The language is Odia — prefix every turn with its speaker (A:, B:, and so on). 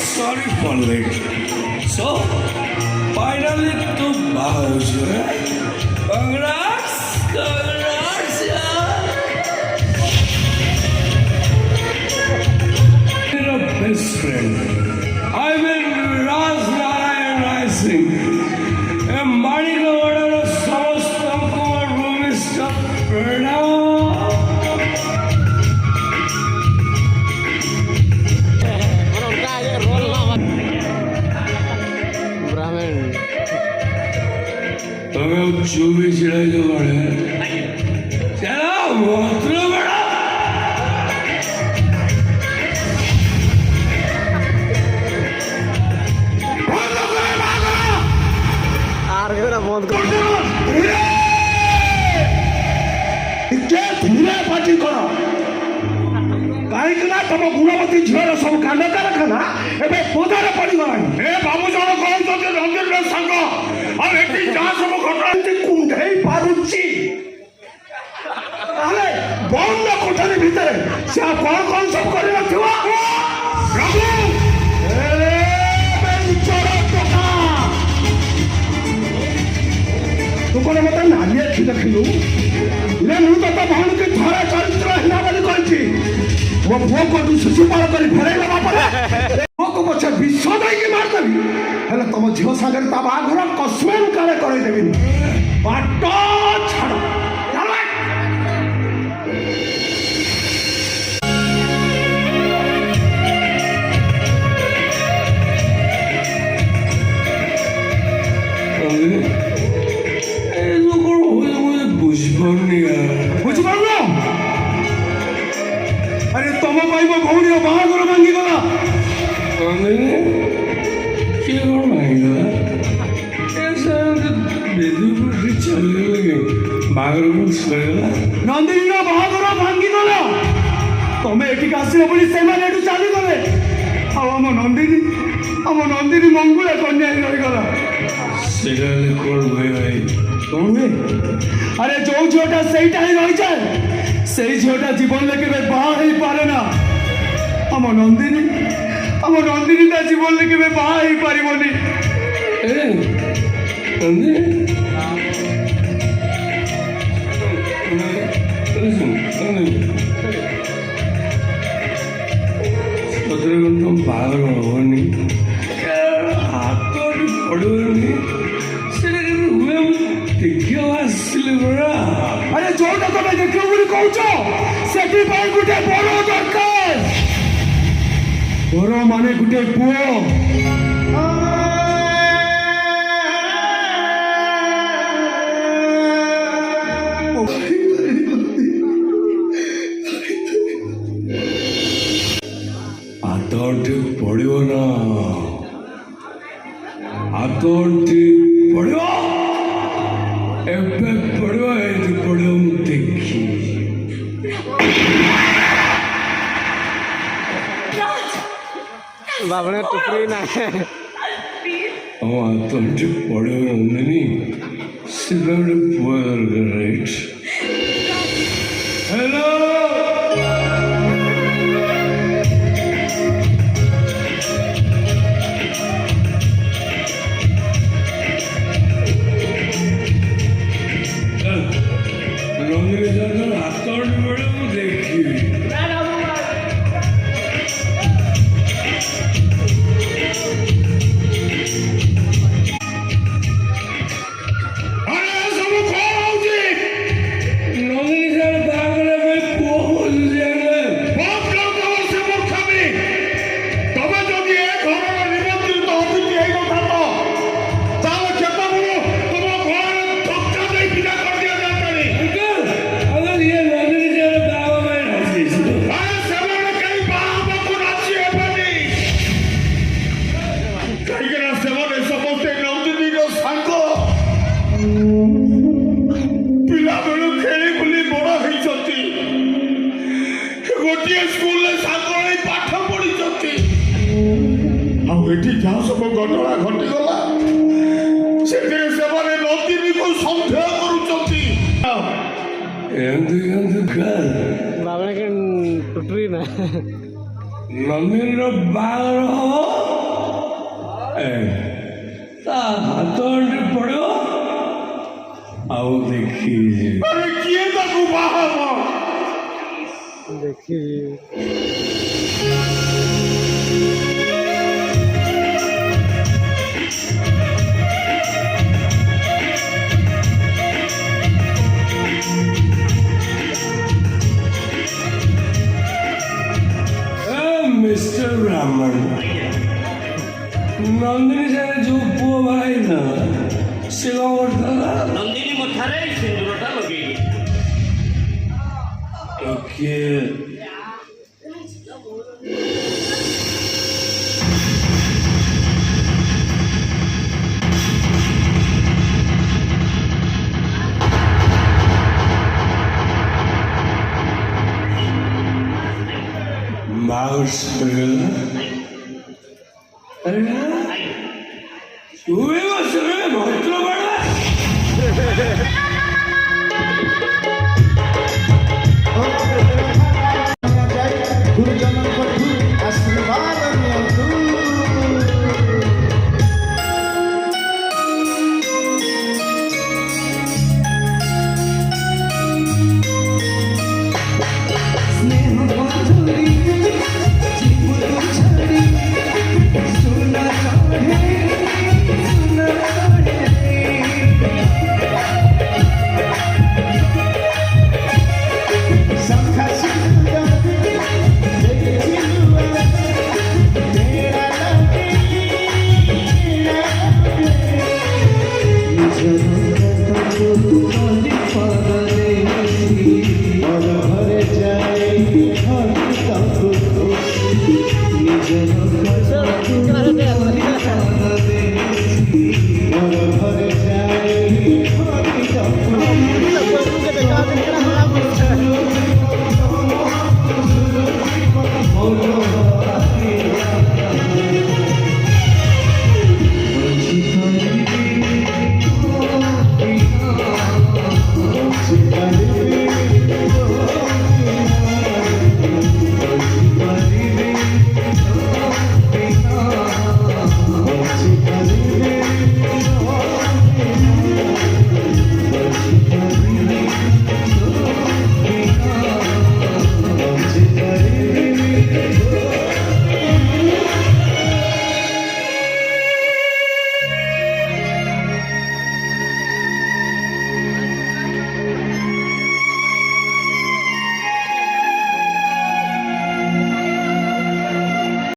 A: Sorry for late. So finally ତୁ ବାହା ହଉଛୁ? Congrats, congrats यार। Your best friend. I mean Raj Narayan Rai Singh. ଏ ମାଣିକଗଡ଼ର ସମସ୍ତଙ୍କୁ ମୋର ଭୂମିଷ୍ଠ ପ୍ରଣାମ।
B: মানে उनका रोल ना ब्राह्मण।
A: ତମେ ଆଉ ଚୁପ୍ ହେଇ ଛିଡ଼ା ହେଇଛ କଣ? ଚାଲ, ମନ୍ତ୍ର ପଢ଼।
C: ବନ୍ଦ କର ବାହାଘର।
B: আর কেউ না, বন্ধ কর।
C: ଧୀରେ, ଟିକେ ଧୀରେ ପାଟି କର, କାହିଁକି ନା ତମ ଗୁଣବତୀ ଝିଅର ସବୁ କାଣ୍ଡ କାରଖାନା ଏବେ ପଦାରେ ପଡ଼ିଗଲାଣି।
D: ଏ ବାବୁ ଜଣ କହୁଛନ୍ତି ନନ୍ଦିନୀର ସାଙ୍ଗ, ଆଉ ଏଠି ଯାହା ସବୁ ଘଟଣା
C: ଏମିତି କୁଣ୍ଢେଇ ପାରୁଛି, ତାହେଲେ ବନ୍ଦ କୋଠରୀ ଭିତରେ ସେ ଆଉ କଣ କଣ ସବୁ କରିନଥିବ?
D: ରଘୁ!
C: ଏ ବେଞ୍ଚର ଟୋକା, ତୁ କଣ ମତେ ନାଲି ଆଖି ଦେଖିଲୁ ରେ? ମୁଁ ତ ତୋ ଭଉଣୀକି ଥରେ ଚରିତ୍ରହୀନା ବୋଲି କହିଛି। ମୋ ପୁଅକୁ ଏଠୁ ଶିଶୁପାଳ କରି ଫେରାଇ ଦେବା ପରେ ପୁଅକୁ ପଛେ ବିଷ ଦେଇକି ମାରିଦେବି, ହେଲେ ତମ ଝିଅ ସାଙ୍ଗରେ ତା ବାହାଘର କସ୍ମିନ କାଳେ କରେଇଦେବିନି। ବାଟ ଛାଡ଼, ଚାଲ।
A: ନନ୍ଦିନୀ, ଏ ଯୋଉ କଣ ହଉଛି ମୁଁ ବୁଝିପାରୁନି ୟାର।
C: ବୁଝିପାରୁନ? ଆରେ, ତମ ପାଇଁ ମୋ ଭଉଣୀର ବାହାଘର ଭାଙ୍ଗିଗଲା।
A: ନନ୍ଦିନୀ, କିଏ କଣ ଭାଙ୍ଗିଗଲା? ଏ ସେମିତି ବେଦି ଉପରେ ଚାଲିଗଲେ କି ବାହାଘର କଣ ସରିଗଲା?
C: ନନ୍ଦିନୀର ବାହାଘର ଭାଙ୍ଗିଗଲା। ତମେ ଏଠିକି ଆସିବ ବୋଲି ସେମାନେ ଏଠୁ ଚାଲିଗଲେ, ଆଉ ଆମ ନନ୍ଦିନୀ ମଙ୍ଗୁଳା କନ୍ୟା ହେଇ ରହିଗଲା।
A: ସେଇଟା ହେଲେ କଣ ହୁଏ ଭାଇ?
C: କଣ ହୁଏ? ଆରେ, ଯୋଉ ଝିଅଟା ସେଇଟା ହିଁ ରହିଯାଏ, ସେଇ ଝିଅଟା ଜୀବନରେ କେବେ ବାହା ହେଇପାରେ ନା। ଆମ ନନ୍ଦିନୀ ତା ଜୀବନରେ କେବେ ବାହା ହେଇପାରିବନି।
A: ଏ ନନ୍ଦିନୀ, ନନ୍ଦିନୀ, ସତରେ କଣ ତମ ବାହାଘର ହବନି? ହାତ ପଡ଼ିବନି, ସେଇଟା କେମିତି ହୁଏ? ମୁଁ ଦେଖିବାକୁ ଆସିଥିଲି ପରା।
C: ଆରେ, ଯୋଉଟା ତମେ ଦେଖିବ ବୋଲି କହୁଛ, ସେଥିପାଇଁ ଗୋଟେ ବର ଦରକାର। ବର ମାନେ ଗୋଟେ ପୁଅ।
A: ହାତ ପଡ଼ିବ ନା, ହାତ ପଡ଼ିବ, ଏବେ ପଡ଼ିବ, ଏଇଠି ପଡ଼ିବ, ମୁଁ ଦେଖିବି।
B: ବାବଣ ଟୁପରି ନା।
A: ଆମ ହାତ ପଡ଼ିବ ନନ୍ଦିନୀ, ସେଟା ଗୋଟେ ପୁଅ ଦରକାର, ରାଇଟ୍? ହ୍ୟାଲୋ। ନନ୍ଦିନୀ ସାର୍, ହାତ ପଡ଼ିବ, ମୁଁ ଦେଖିବି।
D: ଆରେ, ଏସବୁ କଣ ହଉଛି?
A: ନନ୍ଦିନୀ ସାର୍ ବାହାଘର ପାଇଁ ପୁଅ ଖୋଜୁଛି ଆମେ।
D: ବନ୍ଦ କରିଦେବ ସେ ମୂର୍ଖାମି। ତମେ ଯଦି ଏ ଘରର ନିମନ୍ତ୍ରିତ ଅତିଥି ହେଇନଥାନ୍ତ, ତାହେଲେ କେତେବେଳୁ ତୁମ ଘରେ ଧକ୍କା ଦେଇ ବିଦା କରିଦିଆଯାନ୍ତାଣି।
A: ଅଙ୍କଲ, ଅଙ୍କଲ, ଇଏ ନନ୍ଦିନୀ ସାର୍ ବାହା ପାଇଁ ରାଜି ହେଇଛି।
D: ଆରେ, ସେମାନେ କେହି ବାହା ହେବାକୁ ରାଜି ହେବେନି, କାହିଁକିନା ସେମାନେ ସମସ୍ତେ ନନ୍ଦିନୀର ସାଙ୍ଗ। ପିଲାବେଳୁ ଖେଳି ବୁଲି ବଡ଼ ହେଇଛନ୍ତି, ଗୋଟିଏ ସ୍କୁଲରେ ସାଙ୍ଗ ହେଇ ପାଠ ପଢିଛନ୍ତି। ଆଉ ଏଠି ଯାହା ସବୁ ଘଟଣା ଘଟିଗଲା, ସେଥିରେ ସେମାନେ ନନ୍ଦିନୀକୁ ସନ୍ଦେହ କରୁଛନ୍ତି।
A: ଏମିତି କେମିତି କାଲ
B: ବାବଣ ଟୁଟରି ନା।
A: ନନ୍ଦିନୀର ବାହାଘର ହବ। ଏ, ତା ହାତ ଗଣ୍ଠି ପଡ଼ିବ ଆଉ ଦେଖିବି।
D: ଆରେ, କିଏ ତାକୁ ବାହା ହବ?
B: ଦେଖି।
A: ଏ ମିଷ୍ଟର ବ୍ରାହ୍ମଣ, ନନ୍ଦିନୀ ସାଙ୍ଗରେ ଯୋଉ ପୁଅ ବାହା ହେଇଥିଲା, ସେ କଣ କରୁଥିଲା?
E: ନନ୍ଦିନୀ ମଥାରେ ସିନ୍ଦୁରଟା ଲଗେଇଲି।
A: ଓକେ। ବାହାଘର ସରିଗଲା। ଆରେ, ତୁ ବି ବସିଲୁ।